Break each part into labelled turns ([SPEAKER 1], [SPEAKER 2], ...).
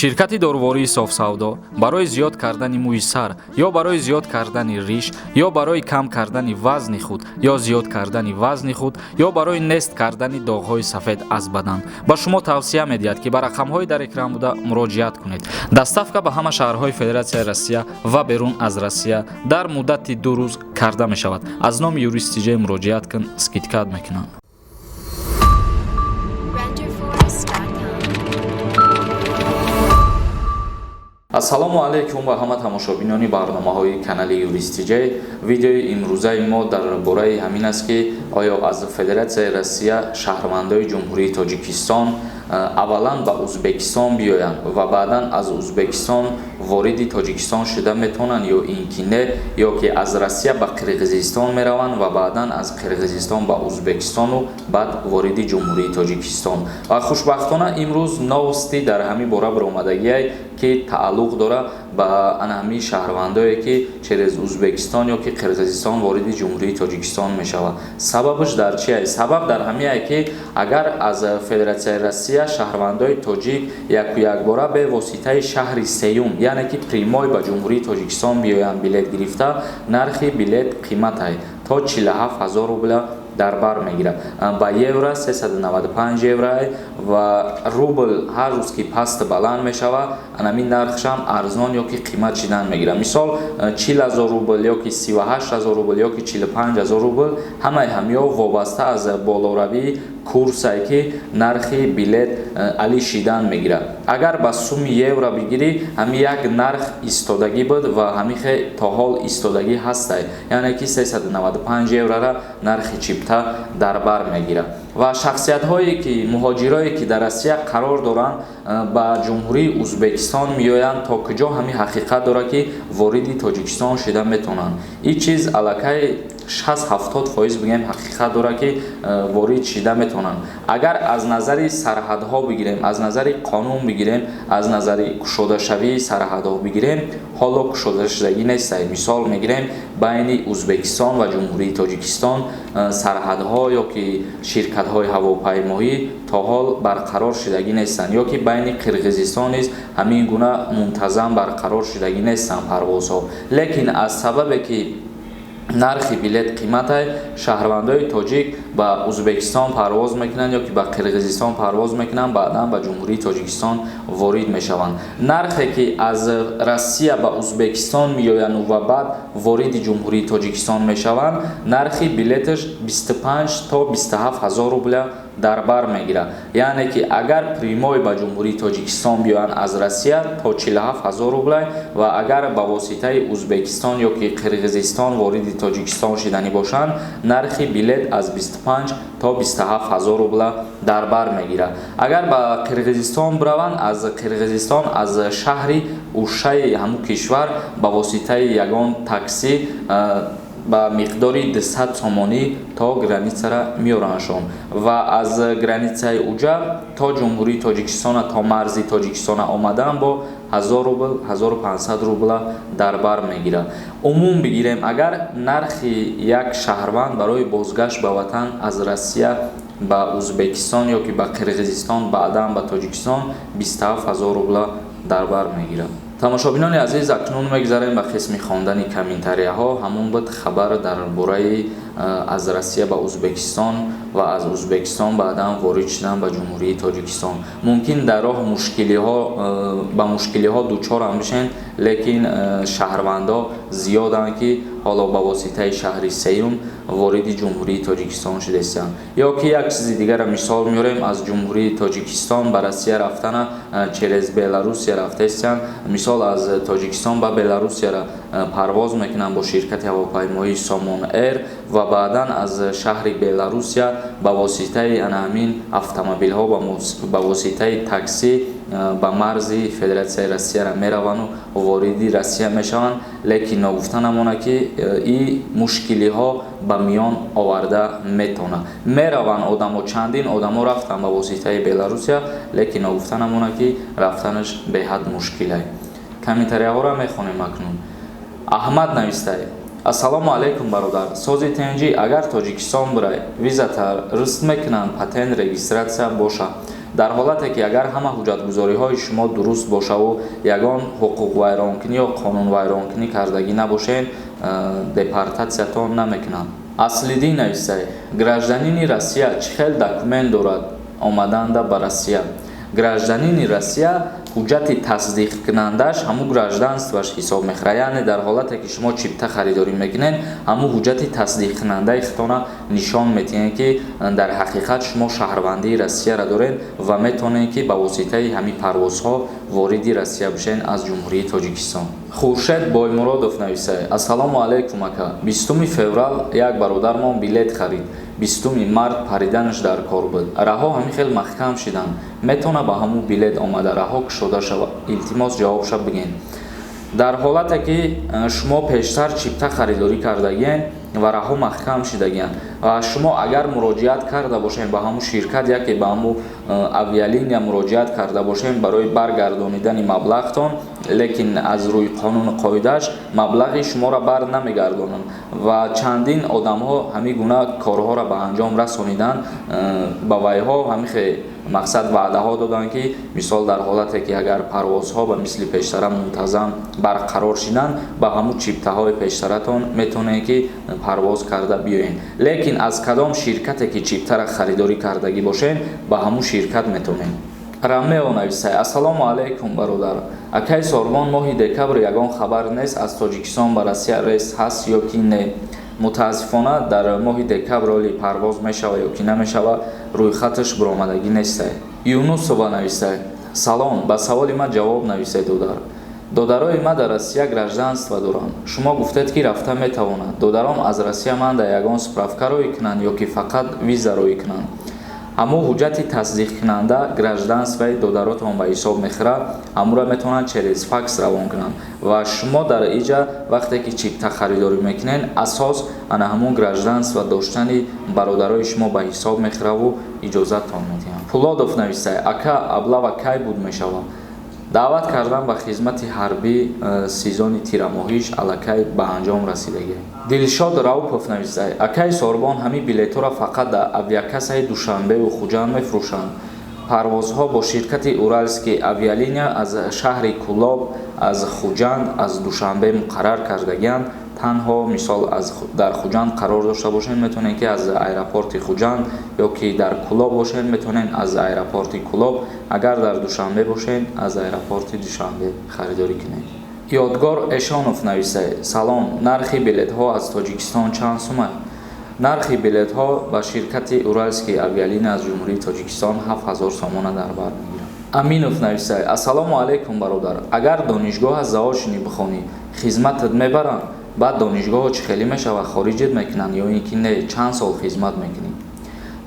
[SPEAKER 1] Ширкати дорувории Софсавдо барои зиёд кардани мӯи сар ё барои зиёд кардани риш ё барои кам кардани вазни худ ё зиёд кардани вазни худ ё барои нест кардани доғҳои сафед аз бадан ба шумо тавсия медиҳад, ки ба рақамҳои дар экран буда муроҷиат кунед. Доставка ба ҳама шаҳрҳои Федератсияи Россия ва берун аз Россия дар муддати 2 рӯз карда мешавад. Аз номи Юрист Тиҷей муроҷиат кун, скидка мекунанд.
[SPEAKER 2] Renderforest.com.
[SPEAKER 1] Ассалому алайкум ба ҳама тамошобинони барномаҳои канали Юрист Тиҷей. Видеои имрӯзаи мо дар бораи ҳамин аст, ки оё аз Федератсияи Россия шаҳрвандои Ҷумҳурии Тоҷикистон аввалан ба Узбекистон биёянд ва баъдан аз Узбекистон вориди Тоҷикистон шуда метавонанд ё ин ки не, ё ки аз Россия ба Қирғизистон мераванд ва баъдан аз Қирғизистон ба Узбекистону баъд вориди Ҷумҳурии Тоҷикистон. Ва хушбахтона имрӯз новости дар ҳамин бора баромадагиай, ки тааллуқ дора ба ана ҳамин шаҳрвандое, ки через Узбекистон ё ки Қирғизистон вориди Ҷумҳурии Тоҷикистон мешавад. Сабабаш дар чи? Сабаб дар ҳамиае, ки агар аз Федератсияи Россия шаҳрвандои тоҷик яку якбора бевоситаи шаҳри сеюм, яъне ки прямой ба Ҷумҳурии Тоҷикистон биёянд билет гирифта, нархи билет қиматай то 47 ҳазор рубля дар бар мегирад. Ба евро 395 евро ва рубл ҳар рӯз ки паст баланд мешавад, анамин нархшам арзон ё ки қимат шидан мегирад. Мисол, 40 ҳазор рубл ё ки 38 ҳазор рубл ё ки 45 ҳазор рубл, ҳамаи ҳамиё вобаста аз болоравии курсае, ки нархи билет али шидан мегирад. Агар ба суми евро бигирӣ, ҳами як нарх истодагӣ буд ва ҳамихе то ҳол истодагӣ ҳастай, яъне ки 395 еврора нархи чипта дар бар мегирад. Ва шахсиятҳое ки муҳоҷирое, ки дар Россия қарор доранд, ба Ҷумҳурии Узбекистон меоянд, то куҷо ҳамин ҳақиқат дорад, ки вориди Тоҷикистон шида метавонанд? Ин чиз аллакай 60-70% бигем ҳақиқат дорад, ки ворид шида метавонанд. Агар аз назари сарҳадҳо бигирем, аз назари қонун бигирем, аз назари кушодашавии сарҳадҳо бигирем, ҳоло кушодашудагӣ нестай. Мисол мегирем, байни Узбекистон ва Ҷумҳурии Тоҷикистон сарҳадҳо ё ки ширкатҳои ҳавопаймоӣ то ҳол барқарор шудагӣ нестанд, ё ки байни Қирғизистон низ ҳамин гуна мунтазам барқарор шудагӣ нестанд парвозҳо. Лекин аз сабабе ки нархи билет қиматай, шаҳрвандои тоҷик ба Узбекистон парвоз мекунанд ё ки ба Қирғизистон парвоз мекунанд, баъдан ба Ҷумҳурии Тоҷикистон ворид мешаванд. Нархе ки аз Россия ба Узбекистон меоянду ва баъд вориди Ҷумҳурии Тоҷикистон мешаванд, нархи билеташ 25 то 27 ҳазор рубля дар бар мегирад. Яъне ки агар прямой ба Ҷумҳурии Тоҷикистон биёянд аз Россия, то 47 ҳазор рубля ва агар ба воситаи Узбекистон ё ки Қирғизистон вориди Тоҷикистон шиданӣ бошанд, нархи билет аз 25 то 27 ҳазор рубля дар бар мегирад. Агар ба Қирғизистон бираванд, аз Қирғизистон, аз шаҳри Ушаи ҳамун кишвар ба воситаи ягон такси ба миқдори 200 сомонӣ то границара меорандшон ва аз границаи уҷа то Ҷумҳурии Тоҷикистона, то марзи Тоҷикистона омадан бо 1000 рубл, 1500 рубла дар бар мегирад. Умум бигирем агар, нархи як шаҳрванд барои бозгашт ба ватан аз Россия ба Узбекистон ё ки ба Қирғизистон, баъдан ба Тоҷикистон 27 ҳазор рубла дар бар мегирад. Тамошобинони азиз, акнун мегзарем ба қисми хондани комментарияҳо. Ҳамон буд хабар дар бораи аз Россия ба Узбекистон ва аз Узбекистон баъдан ворид шудан ба Ҷумҳурии Тоҷикистон. Мумкин дар роҳ мушкилиҳо ба мушкилиҳо дучорам бишен, лекин шаҳрвандо зиёданд, ки ҳоло ба воситаи шаҳри сеюм вориди Ҷумҳурии Тоҷикистон шудастанд. Ё ки як чизи дигарро мисол меорем: аз Ҷумҳурии Тоҷикистон ба Россия рафтана через Беларусия рафтаистанд. Мисол, аз Тоҷикистон ба Беларусияра парвоз мекунанд бо ширкати ҳавопаймоии Сомон Эйр ва баъдан аз шаҳри Беларусия ба воситаи ана ҳамин автомобилҳо, ба воситаи такси ба марзи Федератсияи Россияра мераванду вориди Россия мешаванд. Лекин ногуфта намонад, ки ин мушкилиҳо ба миён оварда метавонад. Мераванд одамо, чандин одамо рафтанд ба воситаи Беларусия, лекин ногуфта намонад, ки рафтанаш беҳад мушкилай. Комментарияҳоро мехонем акнун. Аҳмад навистае: «Ассалому алайкум, бародар, сози тенҷӣ. Агар Тоҷикистон бирай, визата рӯст мекунанд? Патент регистрация боша?» Дар ҳолате ки агар ҳама ҳуҷҷатгузориҳои шумо дуруст бошаву ягон ҳуқуқвайронкунӣ ё қонунвайронкунӣ кардагӣ набошед, депортатсиятон намекунанд. Аслиддин нависай: гражданини Россия чӣ хел документ дорад омаданда ба Россия? Гражданини Россия ҳуҷҷати тасдиқкунандааш ҳамун гражданствоаш ҳисоб мехӯрад. Яъне дар ҳолате ки шумо чипта харидорӣ мекунед, ҳамун ҳуҷҷати тасдиқкунандаи худтона нишон медиҳед, ки дар ҳақиқат шумо шаҳрвандии Россияро доред ва метавонед, ки ба воситаи ҳамин парвозҳо вориди Россия бишавед аз Ҷумҳурии Тоҷикистон. Хуршед Боймуродов нависад: ассалому алайкум, ака. 20 феврал як бародармон билет харид, 20 март париданаш дар кор буд. Раҳо ҳамин хел маҳкам шиданд, метавона ба ҳамун билет омада раҳо кушода шавад? Илтимос, ҷавобша бигӯед. Дар ҳолате ки шумо пештар чипта харидорӣ кардагиен ва раҳо маҳкам шидагиянд ва шумо агар муроҷиат карда бошед ба ҳамун ширкат, яке ба ҳамун авиалиния муроҷиат карда бошед барои баргардонидани маблағтон, лекин аз рӯи қонуну қоидааш маблағи шуморо бар намегардонанд ва чандин одамҳо ҳамин гуна корҳоро ба анҷом расониданд. Ба вайҳо ҳамин мақсад ваъдаҳо доданд, ки мисол дар ҳолате ки агар парвозҳо ба мисли пештара мунтазам барқарор шиданд, ба ҳамун чиптаҳои пештаратон метавонед, ки парвоз карда биёед. Лекин аз кадом ширкате ки чиптара харидорӣ кардагӣ бошед, ба ҳамун ширкат метавонед. Ромео нависай: ассалому алайкум, бародар. Акай Сорбон, моҳи декабр ягон хабар нест, аз Тоҷикистон ба Россия рейс ҳаст ё ки не? Мутаассифона, дар моҳи декабр оли парвоз мешава ё ки намешава, рӯйхаташ буромадагӣ нестай. Юнусова нависай: салом, ба саволи ман ҷавоб нависед, додар. Додарои ман дар Россия гражданство доранд. Шумо гуфтед, ки рафта метавонад. Додаром аз Россия ман дар ягон справка роӣ кунанд ё ки фақат виза роӣ кунанд? Ҳамун ҳуҷҷати тасдиқкунанда гражданствои додаротон ба ҳисоб мехӯрад. Ҳамуро метавонанд через факс равон кунанд ва шумо дар иҷа вақте ки чипта харидорӣ мекунед, асос ана ҳамун гражданство доштани бародарои шумо ба ҳисоб мехӯраву иҷозаттон медиҳанд. Пулодов нависай: ака, облава кай буд мешавад? Даъват кардан ба хизмати ҳарбӣ сезони тирамоҳиш аллакай ба анҷом расидагӣ. Дилшод Раупов нависай: акай Сорбон, ҳамин билетҳоро фақат дар авиакассаи Душанбеву Хуҷанд мефурӯшанд? Парвозҳо бо ширкати Уральский авиалиния аз шаҳри Кӯлоб, аз Хуҷанд, аз Душанбе муқаррар кардагианд. Танҳо мисол дар Хуҷанд қарор дошта бошед, метавонед, ки аз аэропорти Хуҷанд, ё ки дар Кӯлоб бошед, метавонед аз аэропорти Кӯлоб, агар дар Душанбе бошед, аз аэропорти Душанбе харидорӣ кунед. Ёдгор Эшонов нависай: салом, нархи билетҳо аз Тоҷикистон чанд сумай? Нархи билетҳо ба ширкати Уральский авиалиния аз Ҷумҳурии Тоҷикистон 7000 сомона дар бар мегирад. Аминов нависай: ассалому алайкум, бародар. Агар донишгоҳа заочный бихонӣ, хизматат мебаранд? Баъд донишгоҳо чӣ хеле мешавад, хориҷит мекунанд ё ин ки не? Чанд сол хизмат мекунӣ?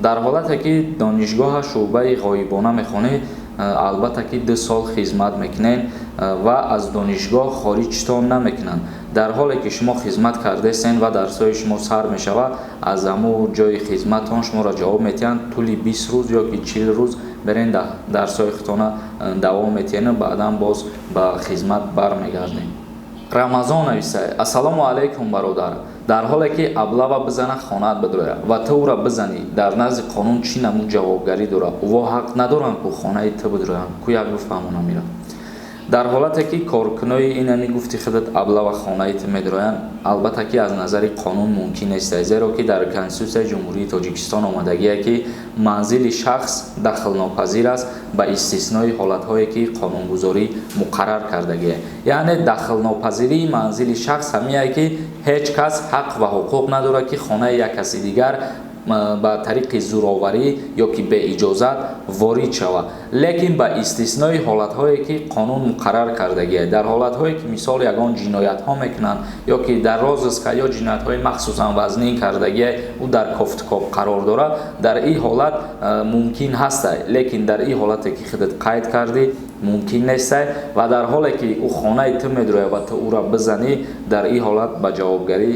[SPEAKER 1] Дар ҳолате ки донишгоҳа шӯъбаи ғоибона мехонӣ, албатта ки 2 сол хизмат мекунед ва аз донишгоҳ хориҷтон намекунанд. Дар ҳоле ки шумо хизмат кардастен ва дарсҳои шумо сар мешавад, аз ҳамун ҷои хизматтон шуморо ҷавоб медиҳанд: тӯли 20 рӯз ё ки 40 рӯз берен, дарсҳои худтона давом медиҳену баъдан боз ба хизмат бармегардем. Рамазон нависай: ассалому алайкум, бародар. Дар ҳоле ки облава бизана, хонаат бидрояд ва ту ӯра бизанӣ, дар назди қонун чӣ намуд ҷавобгарӣ дорад? Ӯво ҳақ надоранд ку хонаи ту бидроянд? Ку як бифаҳмонам ира. Дар ҳолате ки коркунои инами гуфти худат облава хонаи ту медроянд, албатта ки аз назари қонун мумкин нест, зеро ки дар Конститутсияи Ҷумҳурии Тоҷикистон омадагие, ки манзили шахс дахлнопазир аст, ба истиснои ҳолатҳое ки қонунгузорӣ муқаррар кардагие. Яъне дахлнопазирии манзили шахс ҳамие, ки ҳеҷ кас ҳақ ва ҳуқуқ надорад, ки хонаи як каси дигар ба тариқи зӯроварӣ ё ки беиҷозат ворид шавад, лекин ба истиснои ҳолатҳое ки қонун муқаррар кардагие. Дар ҳолатҳое ки мисол ягон ҷиноятҳо мекунанд ё ки дар розыска ё ҷиноятҳои махсусан вазнин кардагие, ӯ дар кофтукоб қарор дорад, дар ин ҳолат мумкин ҳастай, лекин дар ин ҳолате ки худат қайд кардӣ, мумкин нестай. Ва дар ҳоле ки ӯ хонаи ту медрояд ва ту ӯра бизанӣ, дар ин ҳолат ба ҷавобгарӣ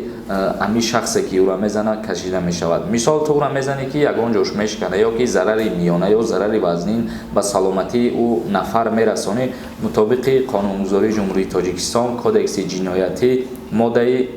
[SPEAKER 1] ҳамин шахсе ки ӯра мезанад кашида мешавад. Мисол, ту ӯра мезанӣ, ки ягон ҷош мешкана ё ки зарари миёна ё зарари вазнин ба саломатии ӯ нафар мерасонӣ, мутобиқи қонунгузории Ҷумҳурии Тоҷикистон, Кодекси ҷиноятӣ, моддаи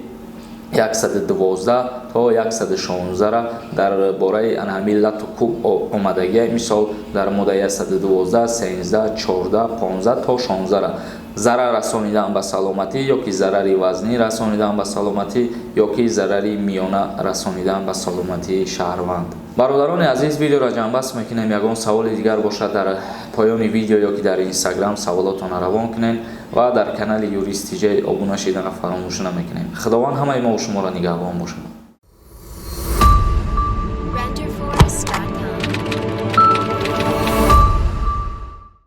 [SPEAKER 1] 112 то 116 дар бораи ана ҳамин лату куб омадагия. Мисол, дар моддаи 112, 13, 14, 15 то 16 зарар расонидан ба саломатӣ ё ки зарари вазнӣ расонидан ба саломатӣ, ё ки зарари миёна расонидан ба саломатии шаҳрванд. Бародарони азиз, видеоро ҷамъбаст мекунем. Ягон саволи дигар бошад, дар поёни видео ё ки дар Инстаграм саволотонро равон кунед ва дар канали Юрист Тиҷай обуна шидана фаромӯш намекунем. Худованд ҳамаи мо шуморо нигаҳбон бошад.